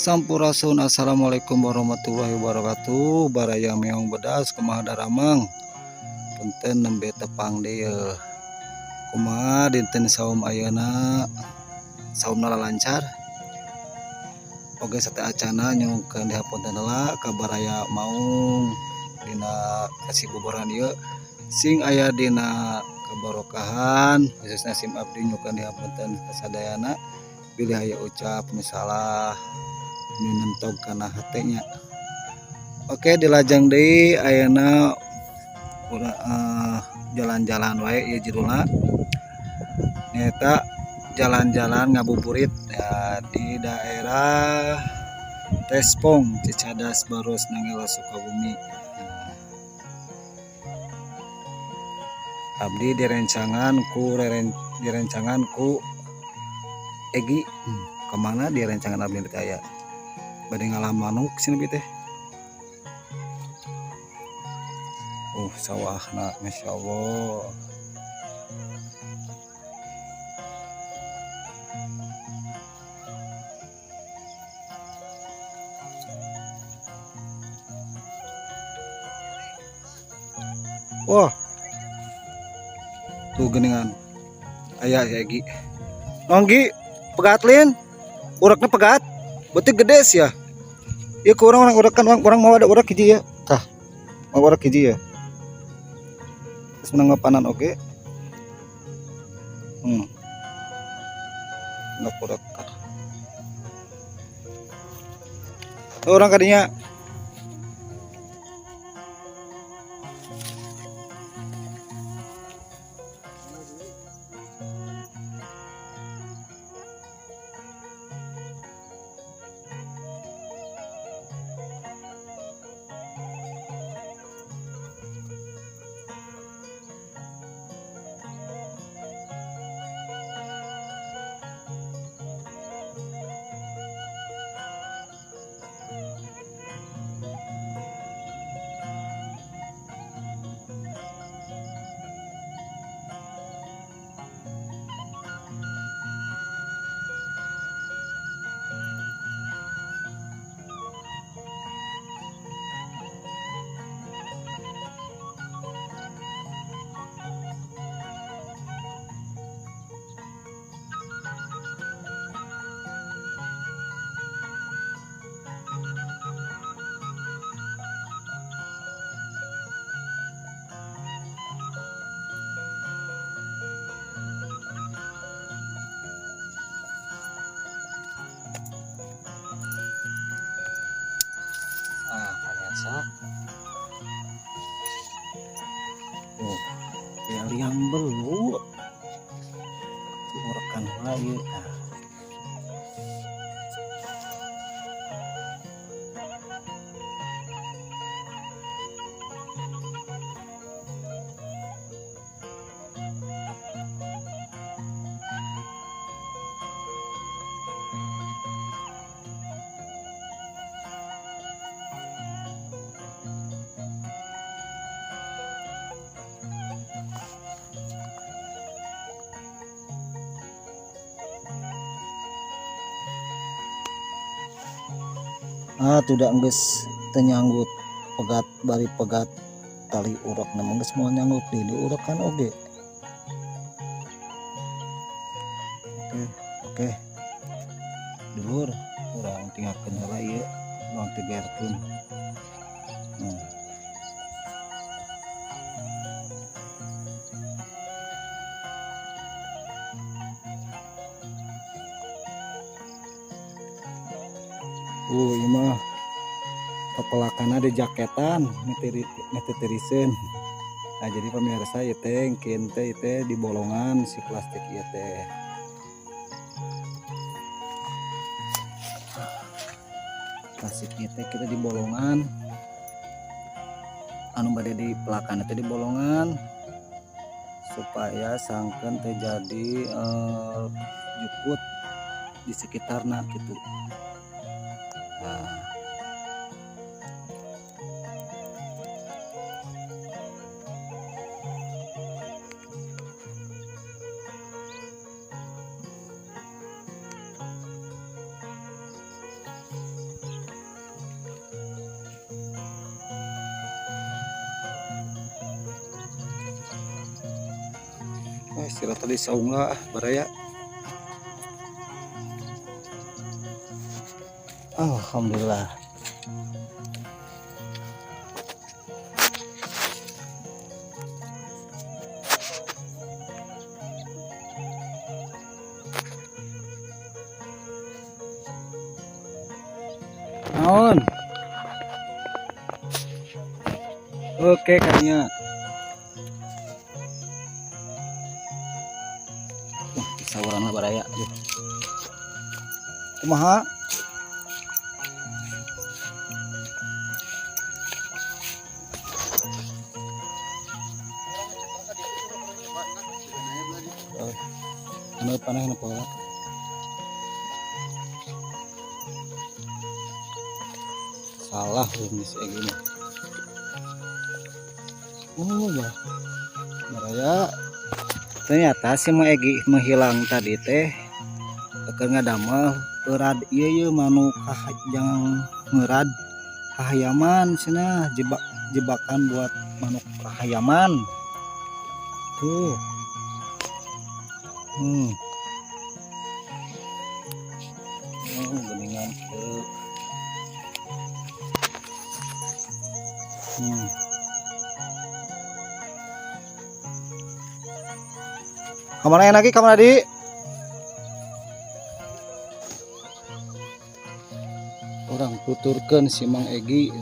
Sampurasun, assalamualaikum warahmatullahi wabarakatuh. Baraya Meong Bedas, kumaha daramang? Punten nembe tepang deui. Kumaha dinten saum ayeuna? Saumna lancar? Oge sateuacana nyungkeun dihapunten heula ka baraya Maung dina kasibuboran ieu sing aya dina kebarokahan, khususna sim abdi nyungkeun dihapunten kasadayana bilih aya ucap nu salah nu nentog kana hate nya. Oke, dilajeng deui ayeuna jalan-jalan wae ieu judulna nyaeta jalan-jalan ngabuburit ya, di daerah Tespong, Cicadas, Baros, Nangela, Sukabumi. Nah, abdi direncangan ku Egi. Kemana direncangan abdi teh aya bade ngalah manuk sini teh. Sawahna Masya Allah. Wah, tuh geningan aya si Egi. Nonggi pegat lin, urekna pegat, berarti gede sih ya. Ya ke orang orang urekan orang, orang mau ada urek hiji ya. Tah, mau urek hiji ya. Terus menang panan oke. Nggak urek. Orang kadinya. Pemirsa. Oh, ya liang belut. Urekan heula ieu. Nah. Ah, tidak geus teu nyanggut pegat bari pegat tali urek na geus moal nyanggut di diurekan oge. Oke, oke. Dulur, urang tinggalkeun heula ieu, urang tigerkeun. Ieu mah pepelakanna di jaketan, nitiriseun. Nah, jadi pemirsa ieu teh engkin teh ieu teh di bolongan si plastik ieu teh. Plastik ieu teh kita di bolongan. Anu bade di pelakan teh di bolongan supaya sangkeun teh jadi jukut di sekitarna gitu. Nah. Istirahat di saung lah baraya. Alhamdulillah. Naon? Oke kayaknya. Wah, sawaran lah baraya. Kumaha? Ano panah na po? Salah ini si Egi ini. Oh ya, baraya. Ternyata si Mang Egi menghilang tadi teh keur ngadamel eurad ieu ieu manuk jang ngeurad hayaman cenah, jebakan buat manuk hayaman tuh. Oh, geningan kieu. Kamana lagi kamana di? Orang tuturkeun si Mang Egi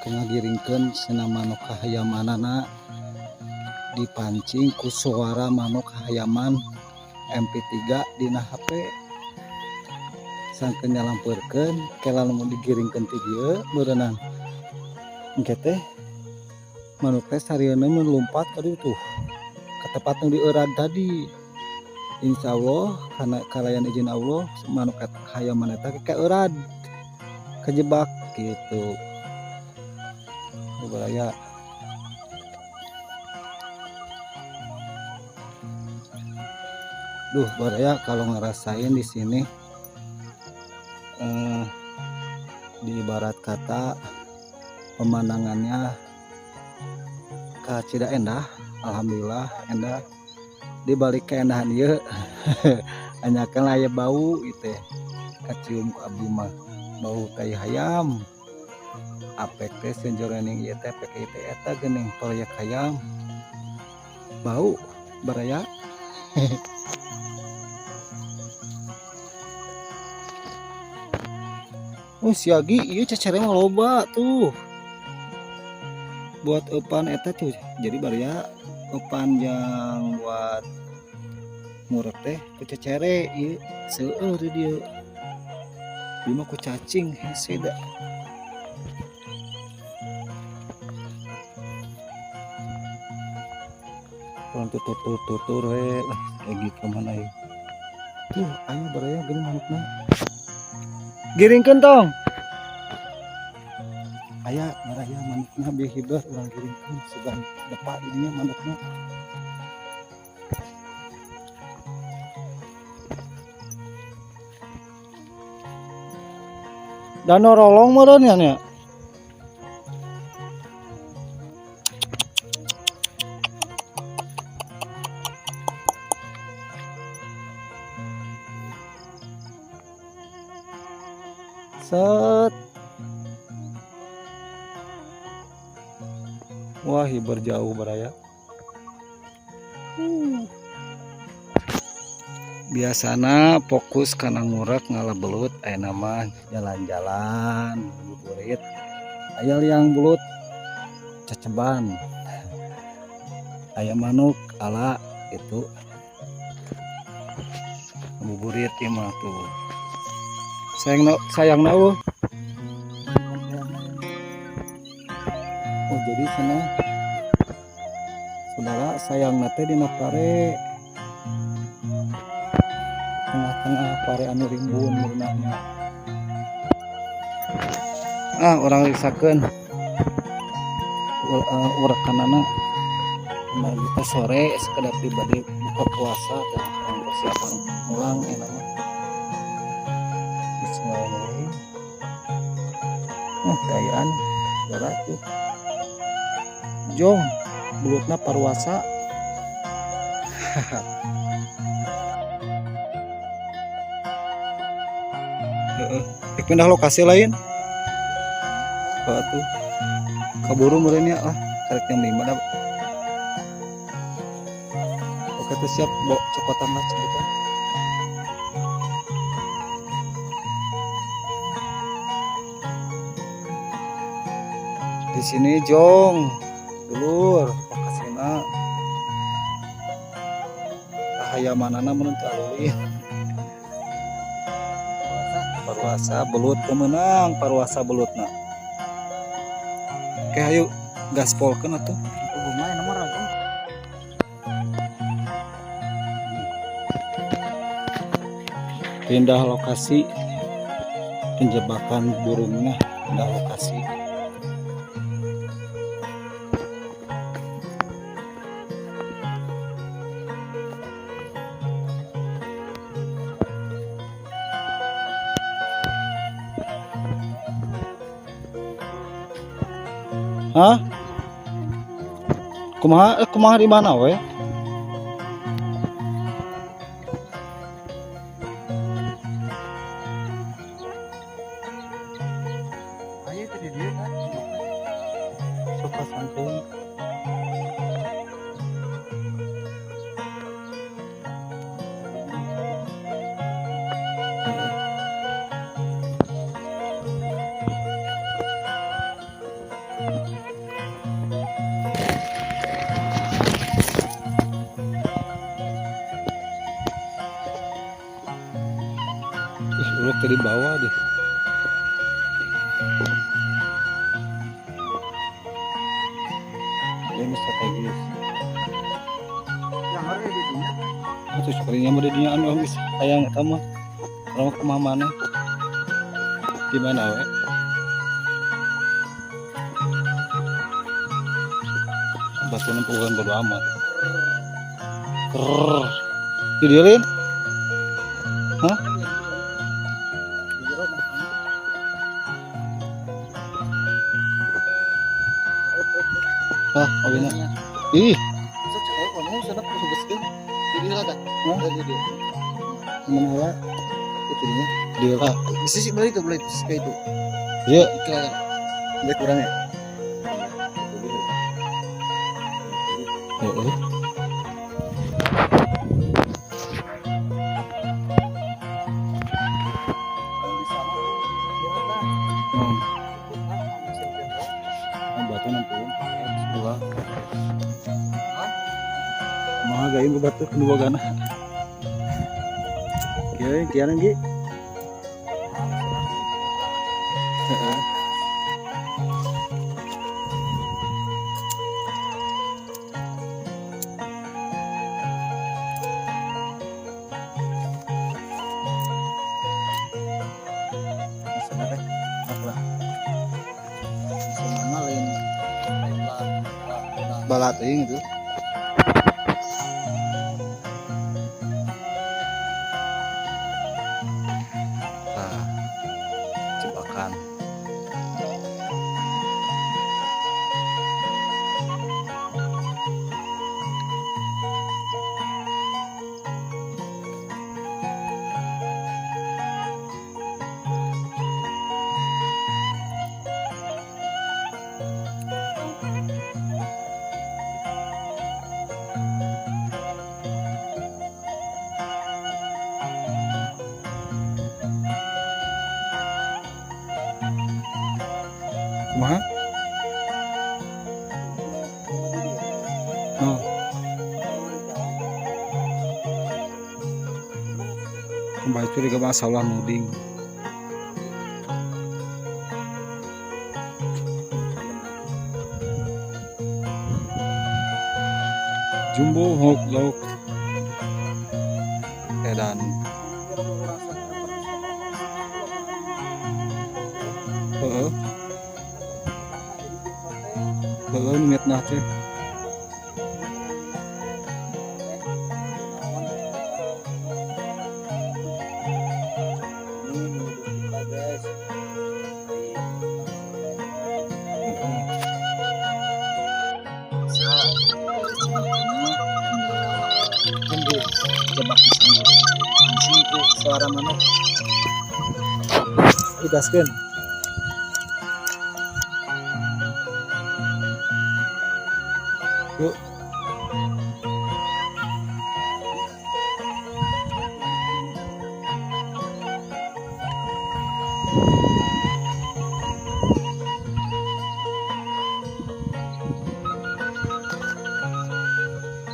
keur ngagiringkeun cenah manuk hayamanana dipancing ku suara manuk hayaman MP3 dina HP. Sangkeun nyalampeurkeun kela lamun digiringkeun ti dieu meureunang engke teh manuk teh sarieuna mun lompat ka dieu tuh ka tempat nu dieurat tadi. Insya Allah karena kalayan izin Allah manuk eta hayaman eta kaeurat kejebak gitu. Baraya. Duh baraya kalau ngerasain di sini di ibarat kata pemandangannya kacida endah, alhamdulillah endah. Di balik keendahan ieu hanyakan aya bau itu kacium ku abdi mah bau tai hayam. Apek teh senjorening ieu teh apek ieu teh eta geuning proyek hayam bau baraya. Oh siagi ieu cecere mah loba tuh buat eupan eta tuh. Jadi baraya eupan yang buat ngurek teh ku cecere ieu seueur di dieu. Ieu mah ku cacing hese da. Urang tutur-tutur we lah lagi ka mana ieu. Tuh aya baraya geuning manukna. Giringkeun tong. Aya baraya manukna bieu hiber urang giringkeun sugan depa di dinya manukna. Dano rolong meureun nya nya. Set. Wah, hiber jauh baraya. Biasana fokus kana ngurek ngala belut, ayeuna mah jalan-jalan ngabuburit. Aya liang belut ceceban. Aya manuk ala itu. Ngabuburit ieu mah tuh. Sayangna, sayangna eueuh. Oh, jadi cenah saudara sayangna teh dina pare. Tengah-tengah pare anu rimbun meunangnya. Ah, orang riksakeun. Urekanana. Kemarin kita sore sekedar pribadi buka puasa teh orang persiapan pulang enak mah. Bismillahirrahmanirrahim. Nah, dayaan saudara tuh. Jong, belutna paruasa. Heeh. Rek pindah lokasi lain. Tuh. Kaburu meureun nya lah, karek jam 5 dah. Oke tuh, siap, bawa cokotan lah, cokotan. Di sini jong, dulur, lokasina. Kahayamanana mun teu alulin. Paruasa belut kemenang, paruasa belutna. Oke, ayo gaspolkeun atuh. Lumayan nomor ragam. Pindah lokasi penjebakan burungnya, pindah lokasi. Hah? Kumaha, eh, kumaha, di mana we? Ayo tadi dia kan. Sok pasangkeun. Ih, uluk tadi bawah deh. Ini strategis. Yang hari di dunia. Atuh sekalinya mah di dinya anu geus hayang eta mah. Urang mah kumaha maneh? Di mana we? Batuna puguhan bodo amat. Krrrr. Di dieu lin? Hah? Di jero mah. Ah, awina. Ih, Sok cek kamu sana kudu. Di dia ada. Hah? Di dia. Mana heula? Itu dia. Di heula. Bisa sih beli itu, beli kayak itu. Ieu Iklan. Dia kurang ya. Heeh. Naon? Oh, batu nempuh. Dua. Kumaha gayung ke batu nu bogana? Kieu kieu ge. Heeh. Maksudnya teh apa? Maksudnya lain lain lah. Balat teuing itu. Nah, jebakan. Kumaha? Oh, kumaha curiga masalah nuding. Jumbo hok lauk edan. Heeh. Heeh, mitnah teh. Ini menuduh kita, guys. Heeh. Bisa jebakannya tinggal Suara manuk. Digaskeun. Yuk.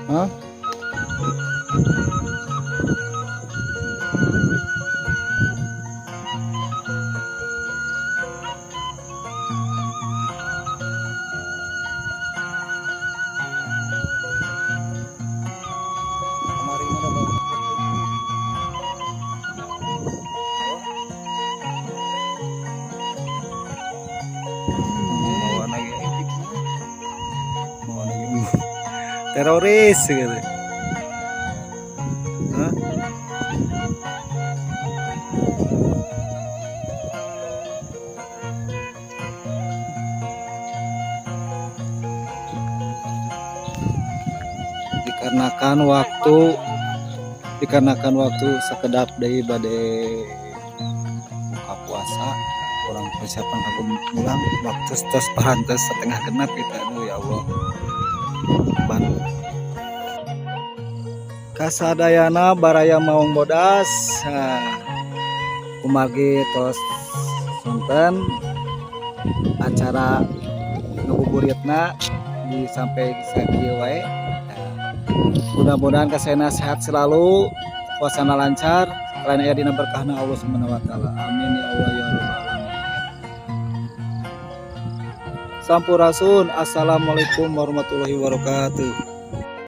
Hah? Kamari mana, Bang? Mau lagi. Mau lagi. Teroris gitu. Hah? Dikarenakan waktu sakedap deui bade buka puasa, urang persiapan kanggo mulang. Waktu tos parantos 5.30 kita. Aduh, ya Allah. Ban kasadayana baraya Maung Bodas. Nah, kumargi tos sonten acara ngabuburitna di sampai sakieu wae. Nah, mudah-mudahan kasena sehat selalu, puasana lancar, kalian aya dina berkahna Allah Subhanahu wa taala. Amin ya Allah ya rabbal alamin. Sampurasun. Assalamualaikum warahmatullahi wabarakatuh.